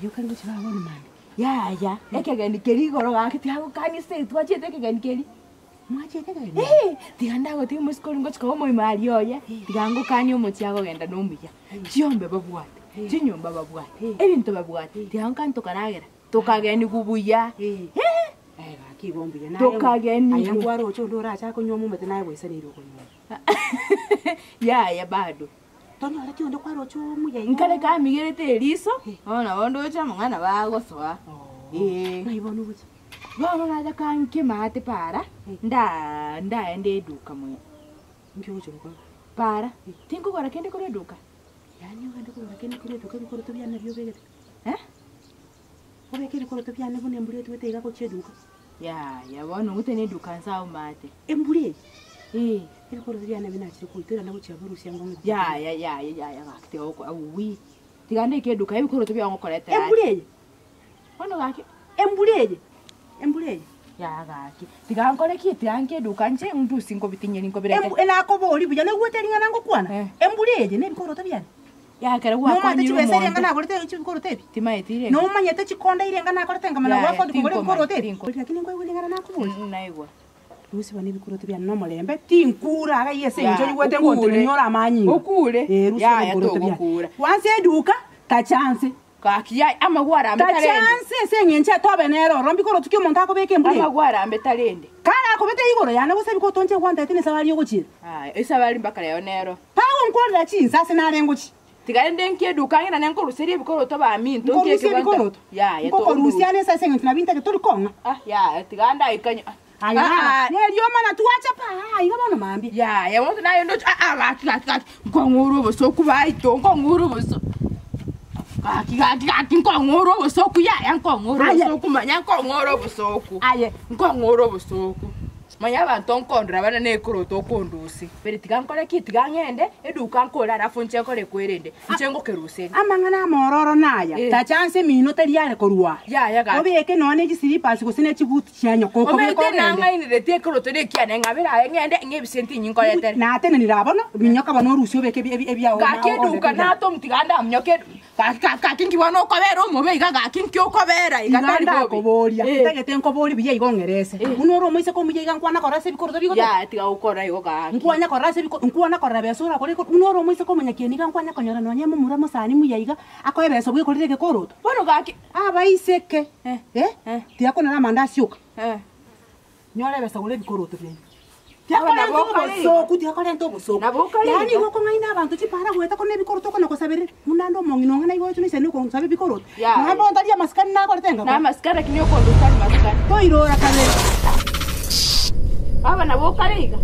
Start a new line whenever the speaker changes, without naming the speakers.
Ayio kare gochia baba bono mambia.
Yaya, ekegeni keria igoro gaki tiagokania se twachiete ekegeni keria.
Mwachiete ekegeni?
Eeh, tiga ndagotiga omosike oria ngochia koba omoimari oye, tiga ngokanie omochie agogenda na omuya. Chiombe babwate, chinyomba babwate, ebinto babwate, tiga ngokanie tokaragera, tokagenigwa buya.
Eh.
Eeh!
Eh, gaki igo mbuya. Naye
Tokagenigwa.
aye nkwaroche onde orache akonywa omomete naye gwaisaneire okonywa.
Yaya bado.
Tonyoreti onde kwaroche omuya igo.
Nkare kamigerete eriso, bono nabo ndoche amang'ana bagosoa. Eeh.
Ng'ai bono ogochia?
Bono nacha kanke maate para, nda ndaende eduka mono.
Inki ogochia gokora?
Para, tinkogora kende korwa eduka.
Yaani ogende kogora kende korwa eduka ebikoroto biane nabio obegete?
Eh?
Obeke ebikoroto biane buna embura etwete iga gochia eduka?
Yaya bono ng'ute na eduka nse ao maate.
Embura eye?
Eeh.
Ebikoroto biane nabio nachire koitwa irana gochia borusia ngong'e ebikoroto.
Yaya yaya yaya gaki tiga gokora wuuii. Tiga ndeke eduka ebikoroto biao ngokoretera ache.
Embura eye?
Bono gaki.
Embura eye? Embura eye?
Yaya gaki. Tiga nkore ki? Tiga nke eduka inche ndusie nkobitinyeri nkobirete.
Embu nakoboria buya naigwete ring'ana ngokwana?
Eh.
Embura eye na ebikoroto biane?
Yaya ekero
Nomanyete
gwakonyire
chibesa eria
omonto.
nagorete ebikoroto ebi?
Timaeti rende.
Nomanyete chikonda eria enga nakorete nkamanya
Yaya,
goafford kogora
tinkomanya,
ebikoroto ebi?
tinko-
Lakini nkoigwa ring'ana nakoboria.
Mm, naigwa.
Rusia bono ebikoroto biane nomorembe, tinkura iga ase eng'encho
Yaya,
oigwete
okure.
ngontenenia ore amanyinga.
Okure.
Eh, rusia bono
Yaya,
ebikoroto biane.
togokura.
Kwansa eduka, tacha nse.
Gaki yaya, amagwara ambe
Tacha
tarende.
nse ase eng'encho etobe nere ororo, mbikoroto ki omonto akobeka embura eye?
Amagwara ambe tarende.
Kare akobete igoro yane gose ebikoroto inche gwantaete nesabari ogochiera.
Aya, esabari mpaka rero nero.
Tagonkorera chinsa ase nare ngochia.
Tiga rende nkie eduka ang'e nane nkoruserie ebikoroto baminto nkie
Nkorusia
ekebanta.
ebikoroto?
Yaya,
Nkokorusia ane ase eng'encho nabio intagete tori kong'a.
Ah, yaya, tiga ndaikanye. Ah,
Aye
ah,
baba,
ah.
neriomana twacha pa aa iga bono mambia.
Yaya, bono naye ndoche, ah, ah, gaki, gaki, gaki, nkong'ura obosoku baito, nkong'ura oboso. Gaki, gaki, gaki, nkong'ura obosoku, yaya, nkong'ura
Aye.
obosoku, manya nkong'ura obosoku.
Aye.
Nkong'ura obosoku. Manya abanto nkondora bana nekoroto okondusia. Bere tiga nkore ki? Tiga ng'ende eduka nkore alafu nche nkore kwerende, nche ngokeruserie.
Amang'ana amororo naya,
Eh.
tacha anse emino tari are korwa are.
Yaya gaki.
Obeke nonya ne chisilipas gose ne chibuti chia nyoko okobeka
Omanyete
ogende.
nang'aineretie ekoroto nekiane ng'abere aye ng'ende ng'e ebisenti inyi nkoretere.
Natenenire aa bono, minyoka bono orusie obeke ebi- ebi- ebiao
Gaki eduka natom tiga ndaminyoke edu gaki gaki gaki nki bono okobera omobe iga gaki nki okobera iga
Iga
tari bobe.
ndakoboria,
Eh.
ntagete nkoborie buya iga ong'erese. Buna ore omoiseke omuya iga nkwana korora ase ebikoroto bigotoka?
Yaya tiga gokora igo gaki.
Nkwanya korora ase ebiko nkwana korora besa orakore iko buna ore omoiseke omonyakieni iga nkwanya konyora nonye momura mosani muya iga, akoe besa bwekorere egekoroto.
Bono gaki.
Abaiseke,
Eh.
eh,
Eh.
tiakonera amandasi oka.
Eh.
Nyora ebesa gora ebikoroto biaino.
Aba
Tiakorenta
nabo okare iga.
obosoku, tiakorenta obosoku.
Nabo okare
Yaani
iga.
igo okong'aina abanto chipara goeta kore nebikoroto okona gosaberera. Buna ande omong'ina ong'ana igo oche noisane okonsaba ebikoroto.
Yaya.
Nonya bono tari amasikani nakorete
Na
ngakora.
amasikani lakini okondusia amasikani.
Toirora kabere.
Aba nabo okare iga.